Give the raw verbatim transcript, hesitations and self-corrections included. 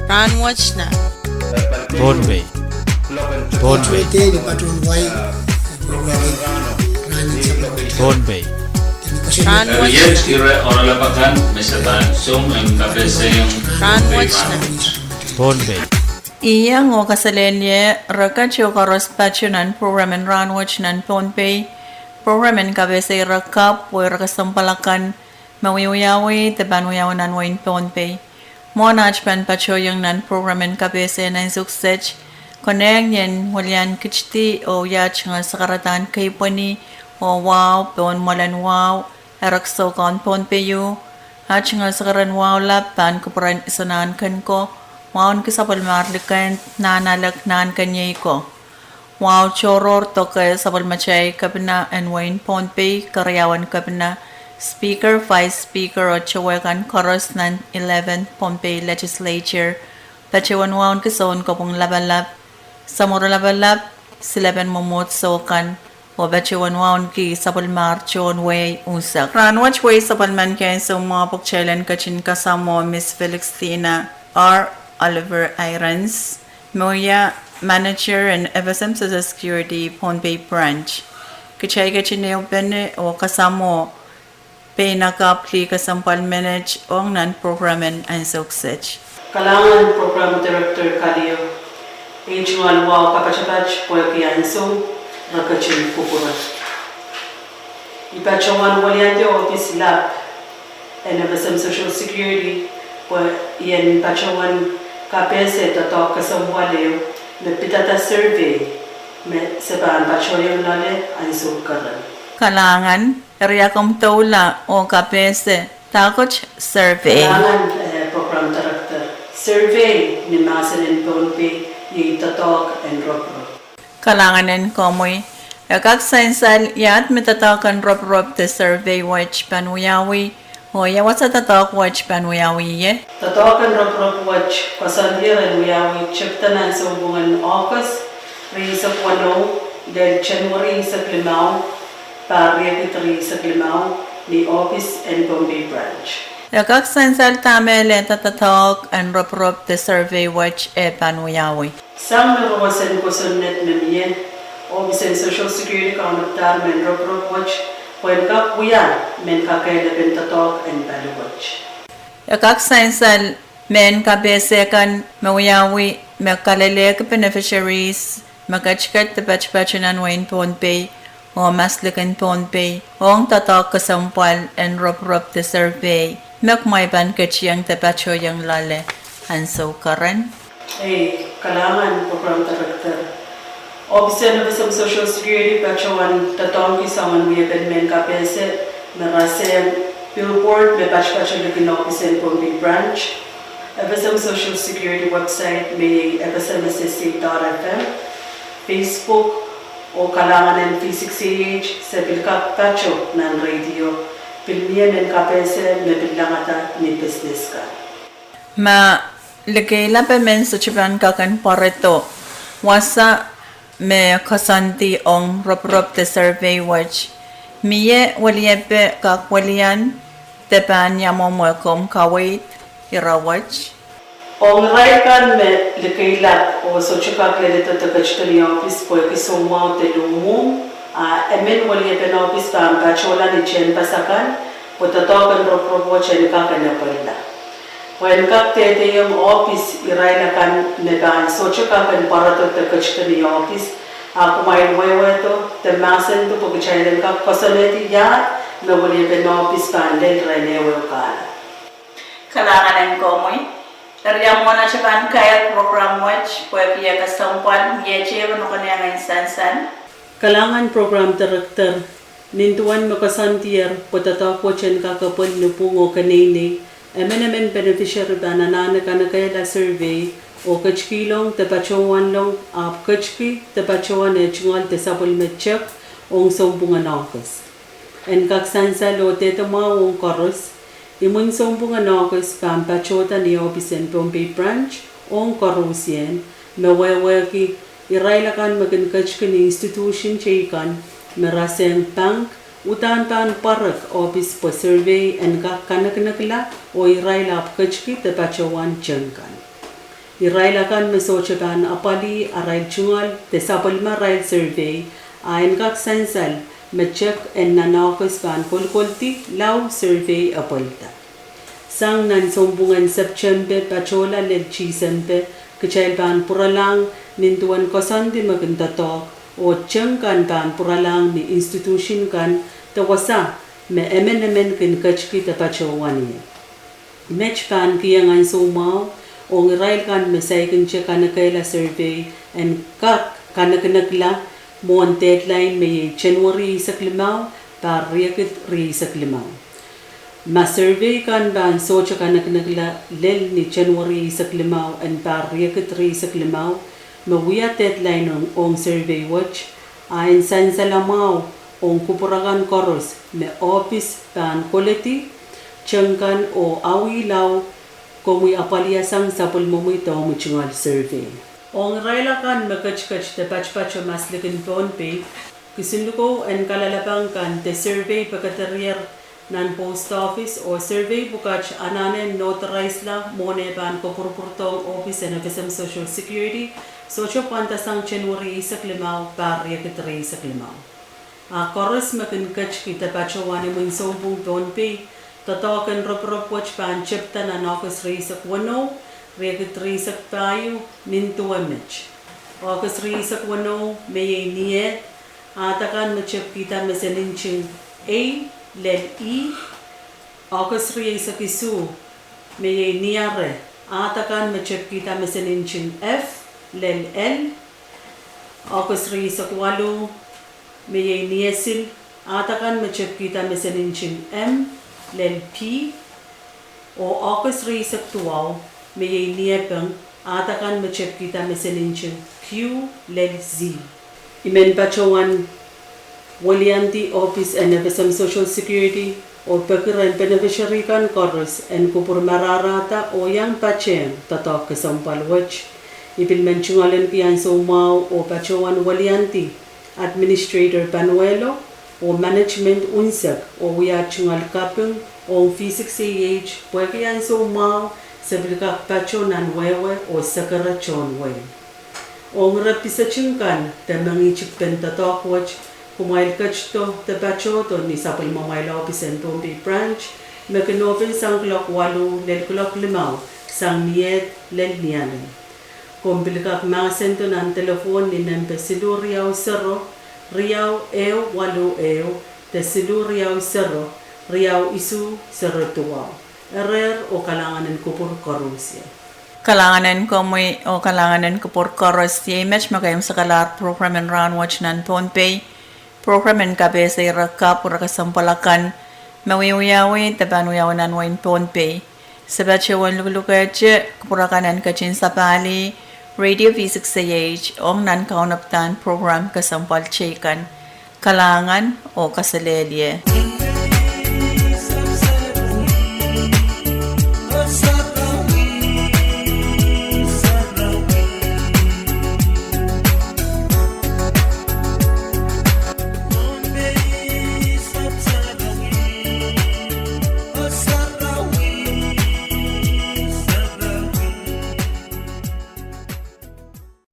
Rahnwet nan Pohnpei. Pohnpei. Pohnpei. Rahnwet nan Pohnpei. Iang oh kaselehlie reket oh koaros pato nan program en Rahnwet nan Pohnpei. Program en kapehse ire kapw oh ire kesempwal akan me wiewiawi de pahn wiawi nan wehin Pohnpei. Mwohn aht pahn patohiong nan program en kapehse en ansou kiset, konehng ien wilian kitidi oh iat ngal sakaradahn keipweni oh wahu pohn mwoalen wahu, erek soukaun Pohnpei ieu, aht ngal sakaradahn wahu lap pahn kupwuren Iso Nahnken ko, wahu en ki sapwellimahr Likend, Nahnalek, Nahnken iei ko. Wahu tohrohr doke sapwellimatail kepina en wehin Pohnpei, keriaun kepina, speaker, vice speaker oh towe kan koaros nan eleventh Pohnpei Legislature, patohwan wahu en ki sounkopwung lapalap, samworo lapalap, silepen mwomwohdiso kan, oh patohwan wahu en ki sapwellimahr tohn wehi unsek. Rahnwet wehi sapwellimen kehn soumwahu pwe kitail en ketin kasamwo Miss Felixtina R. Oliver Irons, me wia manager en F S M Social Security Pohnpei Branch. Kitail ketin ehupene oh kasamwo peinakapw lih kesempwal menet ong nan program en ansou kiset. Kalahngan program director Kalio, iei tungoal wahu kapatapat pwehki ansou re ketin kupwure. I patohwan weliandi ohpis lap en F S M Social Security pwe I en patohwan kapehse doadoahk kesempwal ehu me pidada survey me se pahn patohiong loale ansou keren. Kalahngan, eri komw doula oh kapehse dahkot survey? Kalahngan, eh, program director. Survey ni mahsen en Pohnpei iei doadoahk en roporop. Kalahngan en komwi. E kak sansal iahd me doadoahk en roporop de survey wet pahn wiawi, oh ia wasa doadoahk wet pahn wiawi ie? Doadoahk en roporop wet koasoandier en wiawi tepda nan sounpwungen August rieisek weneu lel January eisek limau, pahr riekid rieisek limau, ni ohpis en Pohnpei Branch. E kak sansal dahme lelehda doadoahk en roporop de survey wet e pahn wiawi? Sang me roson kosonned me mie, ohpis en Social Security kaunopdahr mehn roporop wet pwehn kak wia mehn kakehlep en doadoahk en pali wet. E kak sansal mehn kapehse kan me wiawi me kalelehki beneficiaries me ketiket de patopato nan wehin Pohnpei oh maslikin Pohnpei ong doadoahk kesempwal en roporop de survey me kumwail pahn ketiong de patohiong loale ansou keren? Ei, kalahngan program director. Ohpis en F S M Social Security patohwan doadoahngki soangen wiepen mehn kapehse me rasehng billboard me patopato likin ohpis en Pohnpei Branch, F S M Social Security website me iei F S M S S C dot F M, Facebook, oh kalahngan en V six A H se pil kak pato nan radio, pil mie mehn kapehse me pil langada ni business kan. Ma likeila emen sohte pahn kak en pwarodo wasa me koasoandi ong roporop de survey wet, mie weliepe kak welian de pahn ia mwomwe komw kaweid ira wet? Ong irail kan me likeilap oh sohte kak leledo de ketikihong ohpis pwehki soumwahu de luhmwuhmw, a emen weliepen ohpis pahn patohla ni tehnpas akan pwe doadoahk en roporop wet en kak en epwella. Pwe en kak dehdeiong ohpis irail akan me pahn sohte kak en pwarodo de ketikihong ohpis, a kumwail wehwehdo de mahsendi pwe kitail en kak koasoanehdi iahd me weliepen ohpis pahn lel rehn ehuehu kahlap. Kalahngan en komwi. Eri ia mwohn atail pahn kair program wet pwehki kesempwal, iet ehu me konehng en sansal? Kalahngan program director. Nin duwen me koasoandier pwe doadoahk wet en kak epwel ni pwung oh keneinei, emen emen beneficiary pahn anahne kanekehla survey oh ketikihong de patohwanlong, ahpw ketiki de patohwan eh tungoal de sapwellime tep ong sounpwungen August. En kak sansal oh dehdemwahu ong koaros, imwin sounpwungen August pahn patohda ni ohpis en Pohnpei Branch ong koarusie, me wehwehki irail akan me kin ketiki ni institution teikan me rasehng bank, uhdahn pahn pwarek ohpis pwe survey en kak kanekinekla oh irail ahpw ketiki de patohwan teng kan. Irail akan me sohte pahn apwalih arail tungoal de sapwellimarail survey, a en kak sansal me tepda nan ohpis pahn kolokoldi lao survey epwelda. Sang nan sounpwungen Septempe patohla lel Tisempe, kitail pahn pwuralahng nin duwen koasoandi me kin doadoahk, oh teng kan pahn pwuralahng ni institution kan de wasa me emen emen kin ketiki de patohwan ie. Met pahn kiheng ansou mwahu ong irail kan me saikinte kanekehla survey en kak kanekenekla mwohn deadline me iei January eisek limau, pahr riekid rieisek limau. Ma survey kan pahn sohte kanekenekla lel ni January eisek limau en pahr riekid rieisek limau, me wia deadline ong, ong survey wet, a en sansal mwahu ong kupwur akan koaros me ohpis pahn koledi teng kan oh awi lao komwi apwalihasang sapwellimomwi de omwi tungoal survey. Ong irail akan me ketiket de patopato maslikin Pohnpei, kisin likou en kalelapak kan de survey pekederiehr nan post office oh survey pwukat anahne notheraisla mwohn eh pahn kopwurupwurdohng ohpis en FSM Social Security, sohte pwandasang January eisek limau, pahr riekid rieisek limau. A koaros me kin ketiki de patohwan imwin sounpwong Pohnpei, doadoahk en ropirop wet pahn tepda nan ohpis rieisek weneu, riekid rieisek pahieu, nin duwe met. Ohpis rieisek weneu me iei Niehd, ahd akan me tepkihda mesen insin A lel E. Ohpis rieisek isuh me iei Niare, ahd akan me tepkihda mesen insin F lel L. Ohpis rieisek waluh me iei Niesil, ahd akan me tepkihda mesen insin M lel P. Oh ohpis rieisek duwau me iei Niepeng, ahd akan me tepkihda mesen insin Q lel Z. I men patohwan weliandi ohpis en FSM Social Security oh peki rehn beneficiary kan koaros en kupwur marahrahda oh iang patehng doadoahk kesempwal wet. I pil men tungoalenki ansou mwahu oh patohwan weliandi Administrator Panuelo oh management unsek oh wia tungoal kaping ong V six A H pwehki ansou mwahu se pil kak pato nan wehwe oh sekere tohn wehi. Ong ire pisetin kan de mengihtik pen doadoahk wet, kumwail ketido de patohdo ni sapwellimamwail ohpis en Pohnpei Branch, me kin open sang kuloak waluh lel kuloak limau, sang Niehd lel Nialem. Komw pil kak mahsendo nan telephone ni nempe siluh riau sero, riau ehu waluh ehu, de siluh riau sero, riau isuh sero duwau. Erehr oh kalahngan en kupwur koaros ie. Kalahngan en komwi oh kalahngan en kupwur koaros. Iei met me keimwseklahr program en rahnwet nan Pohnpei. Program en kapehse ire kapw, ire kesempwal akan me wiewiawi de pahn wiawi nan wehin Pohnpei. Se patohwan lukelukehte kupwur akan en ketin sapahlih Radio V six A H ong nan kaunopadahn program kesempwal teikan. Kalahngan oh kaselehlie.